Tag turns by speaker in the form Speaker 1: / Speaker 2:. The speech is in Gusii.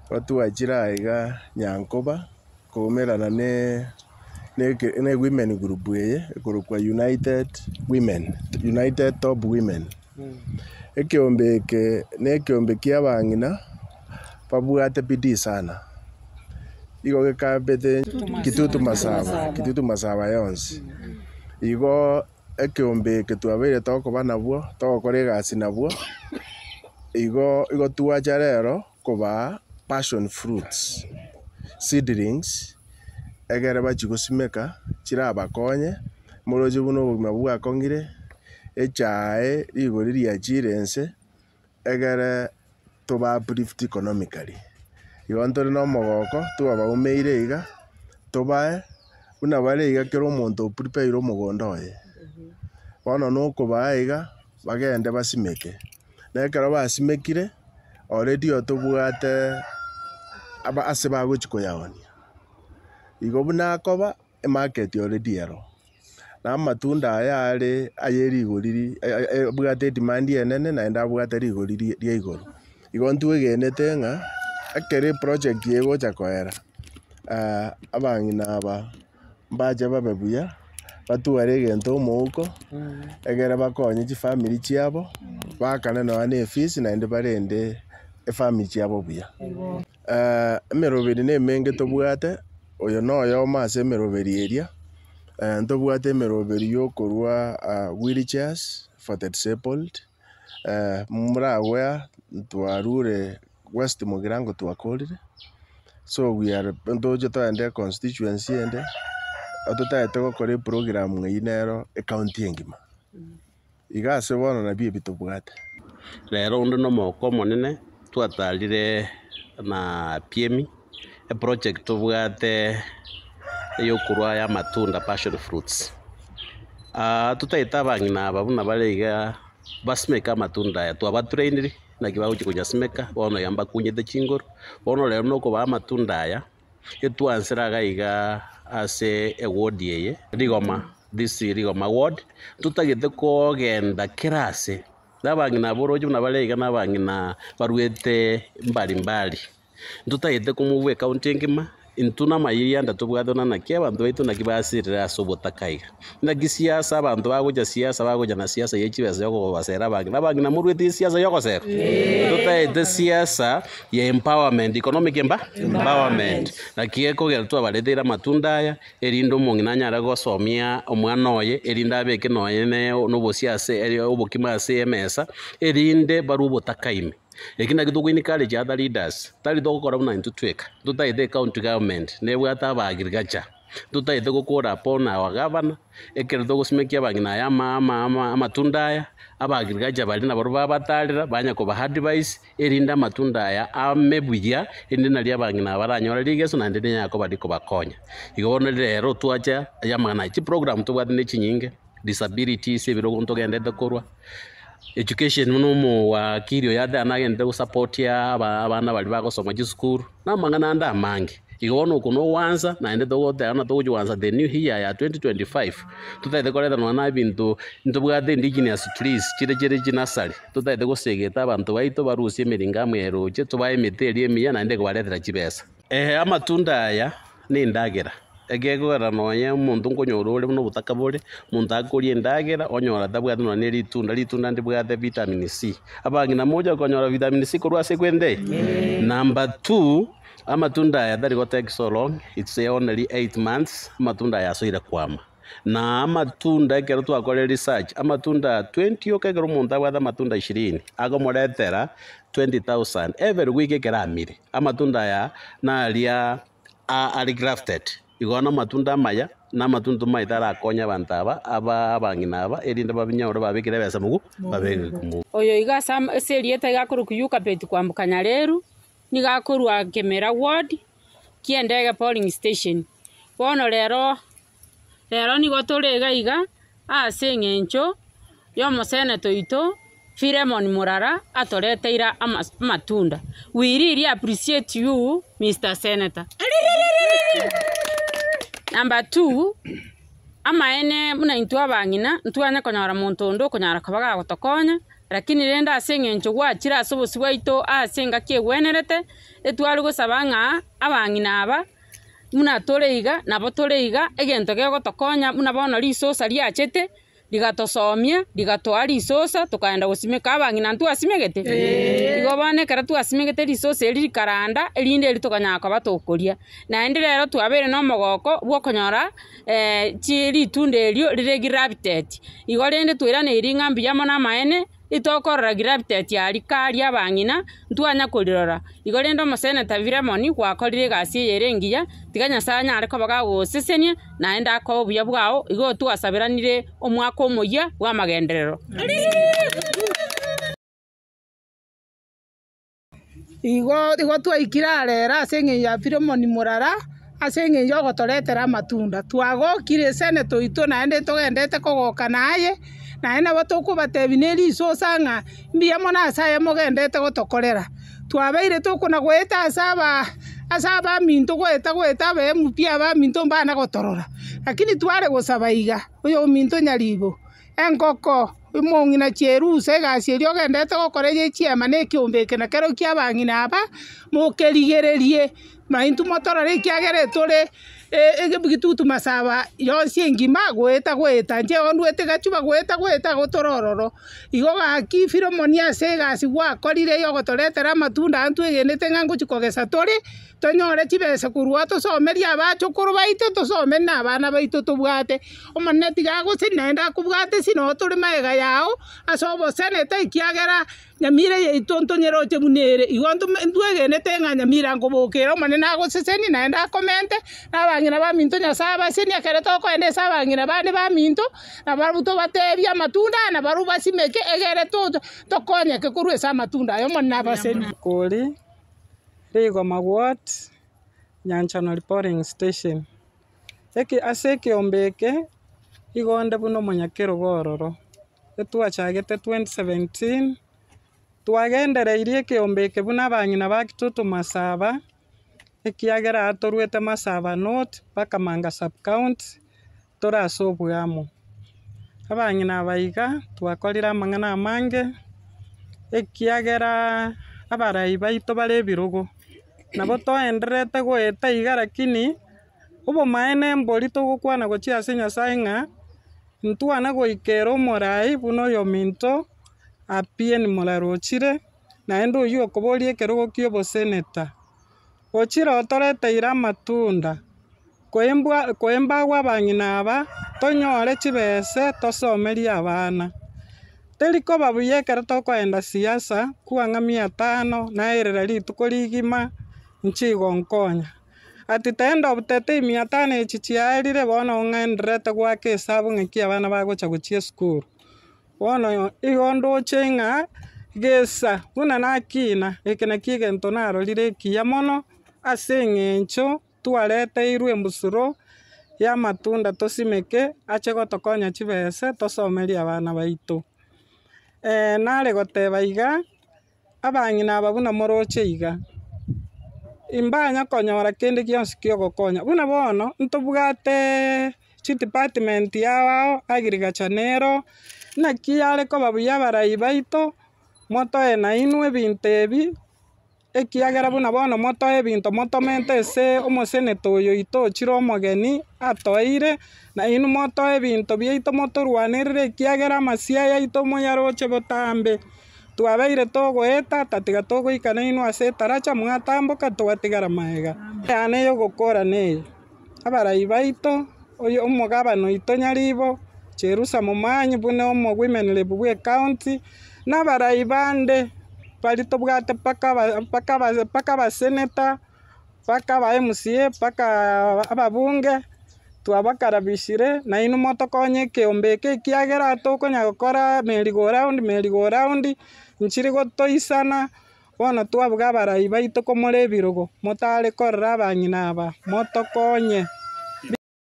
Speaker 1: Igo twachire aiga Nyankoba koumerana ne ne women group eye ekorokwa United Women, United Top Women. Ekeombe eke na ekeombe kia abang'ina babwate bidii sana. Igo gekabete Kitutu Masaba, Kitutu Masaba yonsi. Igo ekeombe eke twabeire tokoba nabwo, togokora egasi nabwo, igo igo twacha rero kobaa passion fruits, seedlings, egere bachie gosimeka, chirabakonye, moroche buna obogima bwakong'ire, echae rigori riachire inse, egere toba uplift economically. Igo ntore na omogoko, twabaumeire iga, tobae, buna bare iga kera omonto o prepare omogondo oye. Bono nokobaa iga, bagende basimeke. Na ekero basimekire, already otobwate aba ase bagochia koyaonia. Igo buna akoba, emarket already ero. Na amatunda aya are aye rigori ri abwate edemand enene naende abwate rigori ria igoro. Igo ntwegenete ng'a ekero eproject eye egocha koera, abang'ina aba mbache babe buya, batware egento omouko, egere bakonye chifamiri chiabo, baakane nonya na efees naende barende efamiri chiabo buya. Emeroberi na emenge tobwate, oyo na oyomo ase emeroberi eria, ntobwate emeroberi ya okorwa wheelchairs for the disabled, moragwea twarure West Mugirango twakorire, so we are ntoche togende econstituency ende, totagete gokora eprogram eywo nero ecounty engima. Iga ase bono nabio ebi tobwate.
Speaker 2: Rero onde nomogoko omonene twatarire na PME, eproject tobwate eyokorwa ya amatunda passion fruits. Totagete abang'ina aba buna bare iga basimeke amatunda aya, twabatrainiri naki bagochia konyasimeka, bono iga mbakunyete chinguru, bono rero nokobaa amatunda aya, etwansire iga iga ase eward eye, rigoma. This Rigoma ward, totagete kogenda kera ase, na abang'ina abwo oroche buna bare iga na abang'ina barwete mbali mbali. Ntotagete komobua ecounty engima, intwe na amayirianda tobwate buna naki abanto baito naki basirire ase obotaka iga. Naki siasa abanto bagocha siasa bagocha na siasa ye chibesa ya okobasera abang'ina, abang'ina morwete esiasa ya ogosera? Ntotagete siasa ya empowerment, economic emba empowerment. Naki ekogera twabareteire amatunda aya. erinde omong'ina anyare gosomia omwana oye, erinde abeke nonya ne nobosie ase obokima ase emesa, erinde barue obotaka ime. Eki nakio toko encourage other leaders, tari togokora buna intwe tweka, ntotagete ecounty government nebwate aba agriculture, ntotagete go call upon our governor, ekero togosimekia abang'ina aya ama ama ama amatunda aya, aba agriculture baria nabarobwo babatarera, banya koba advise. erinde amatunda aya ame buya, erinde nario abang'ina aba baranyore rigeso naende rinyare koba rikobakonya. Igo bono rero twacha ay'amang'ana aya, chiprogram tobwate ne chinyinge, disabilities ebirogo ntogendete korwa, education buna omowakili oyo ate nagendete gosapotia aba abana baria bagosoma chisukuru, na amang'ana ande amange. Igo bono oko nogwansa naende togoteba ng'a togochia goansa the new year ya 2025, totagete koreta nonya na ebinto ntobwate indigenous trees chire chire chinursery, totagete gosegeta abanto baito barusie emeringo amo eroche, tobae emete eria emiya naende ekobaretera chibesa. Eeh amatunda aya nendagera, egekogera nonya omonto nkonyora ore buna obotaka bore, omonto akoria endagera onyora tabwati nonya na eritunda, ritunda ndibwate vitamin C. Abang'ina mocha konyora vitamin C korwa ase ekwende eye? Number two. Amatunda aya tari go take so long, it's only 8 months, amatunda aya asoire kwama. Na amatunda ekero twakorire research, amatunda 20 oka ekero omonto abwate amatunda ishirini, akomoretera 20,000 every week ekero amire. Amatunda aya naria are grafted, igo namatunda amaya, na amatunda tomaete arakonye abanto aba, aba abang'ina aba, erinde babinyore babekire ebesa mogu, babeke mogu.
Speaker 3: Oyo iga ase ase erieta iga akorokwa Yukabeti kwamboka Nyareru, Nigo akorwa Kemera ward, ki'endege polling station. Bono rero, rero nigo tore iga iga ase eng'encho y'omoseneto oito Philemon Murara atoreteire amas amatunda. We really appreciate you Mister Senator. Number two, amaene buna intwe abang'ina ntwanye konyora monto onde okonyara koba gagotokonya. Lakini rende ase eng'encho gwachire ase obosio bwaito ase engaki egwenerete, etware gosaba ng'a abang'ina aba buna tore iga, nabo tore iga, egento gegotokonya buna bono risosa riachete, rigatosomia, rigatoa risosa, tokaenda gosimeka abang'ina ntwasimegete? Igo bono ekero twasimegete risosa eri rikaranda, erinde eri tokanyara koba tokoria. Naende rero twabeire na omogoko bwa okonyora chi ritunda erio rire grafted. Igo rende twairaneirie ng'a mbuya mono amaene, itokorora grafted aria karia abang'ina, ntwanya korirora. Igo rende omoseneta Philemon gwakorire egasi eye ere engiya, tiga Nyasaye anyare koba gagogosesenia, naende akoe obuya bwao, igo twasaberanire omwaka omoyia bw'amagenderero.
Speaker 4: Igo igo twaikire aa rero ase eng'encho ya Philemon Murara, ase eng'encho ogotoretera amatunda. Twagokire eseneto oito naende togendete kogoka naye, naende nabo tokobatebia ne risosa ng'a mbuya mono ase aya mogendete gotokorera. Twabeire tokona goeta ase aba ase abaminto goeta goeta aba MP abaminto mbana gotorora, lakini tware gosaba iga, oyominto nyaribo. Engoko, omong'ina chierusa egasi eria ogenderete gokora eye chiema na ekeombe eke na kero kia abang'ina aba, mokerigererie, na intwe motorore ekiagera etore egetutu masaba yonsi engima goeta goeta inche igo ndwete gachuba goeta goeta igo tore ororo. Igo gaki Philemon ase egasi gwakorire ya ogotoretera amatunda aya ntwegenete ng'a ngochi kogesa tore. Tonyore chibesa korwa tosomerie abachokoro baito, tosomere na abana baito tobwate. Omonene tiga agosenie naende akobwate ase noo tore magega yao ase obosenete ekiagera nyamira yaito ntonyeroche buna ere. Igo ntwegenete ng'a nyamira nkobokera Omonene agosesenie naende akomente, na abang'ina baminto Nyasae abasenie ekero tokoenda ase abang'ina bande baminto, nabarabwo tobatebie amatunda aya nabarabwo basimeke egere tokonyeke korwa ase amatunda aya Omonene abasenie.
Speaker 5: Kori. Rigoma Ward, Nyanchanori Polling Station. Eke ase ekeombe eke, igo onde buna omonyakerogo ororo. Etwachagete 2017, twagendereirie ekeombe eke buna abang'ina ba Kitutu Masaba, ekiagera aa torwete Masaba North mpaka Manga Sub County, tore ase oboamo. Abang'ina aba iga, twakorire amang'ana amange, ekiagera abarai baito bare ebirogo, nabo toendererete goeta iga lakini, obomaene mbori togokwana gochia ase Nyasaye ng'a, ntwana goikera omorai buna oyominto Appian morarochire, naende oyio okoboria ekerogo kia oboseneta, ochire otoreteire amatunda. Koimbwa koimbagwa abang'ina aba, tonyore chibese tosomerie abana. Teri koba buya ekero tokoenda siasa, kwang'a mia tano, naerera rituko rigima, inche igo nkonya. At the end of the day mia tano echi chiaerire bono ng'endererete goaka esabu ng'aki abana bagocha gochia esukuru. Bono igo ndoche ng'a gesa buna nakina, eke nakio egento narorire ekiya mono, ase eng'encho. Twareteirwe embusuro y'amatunda tosimeke ache gotokonya chibese tosomerie abana baito. Nare goteba iga, abang'ina aba buna moroche iga, imbanya konyora kende gionsi kiogokonya. Buna bono ntobwate chidepartment ao ao, agriculture nero, naki yare koba buya abarai baito, motoe nainwe ebinto ebi. Ekiagera buna bono motoe ebinto motomente ase omoseneto oyo oito ochire omogeni atoeire, na inwe motoe ebinto biaito motorwanerere, ekiagera amasio ayaito moyaroche botambe. Twabeire togoeta, tatiga togoika nainwe ase etaracha, mwatamboka twatigara magega. Yane y'ogokora neye, abarai baito, oyo omogabana oito Nyaribo, Cherusa Momanyi buna omowomen rep bw'ecounty, na abarai bande. Baria tobwate mpaka aba mpaka aba mpaka abaseneta, mpaka aba MCA, mpaka ababunge, twabakarabishire, nainwe motokonye ekeombe eke ekiagera tokonya gokora merry go round merry go round, nchiri gotoisana, bono twabuga abarai baito komora ebirogo, motare korora abang'ina aba, motokonye.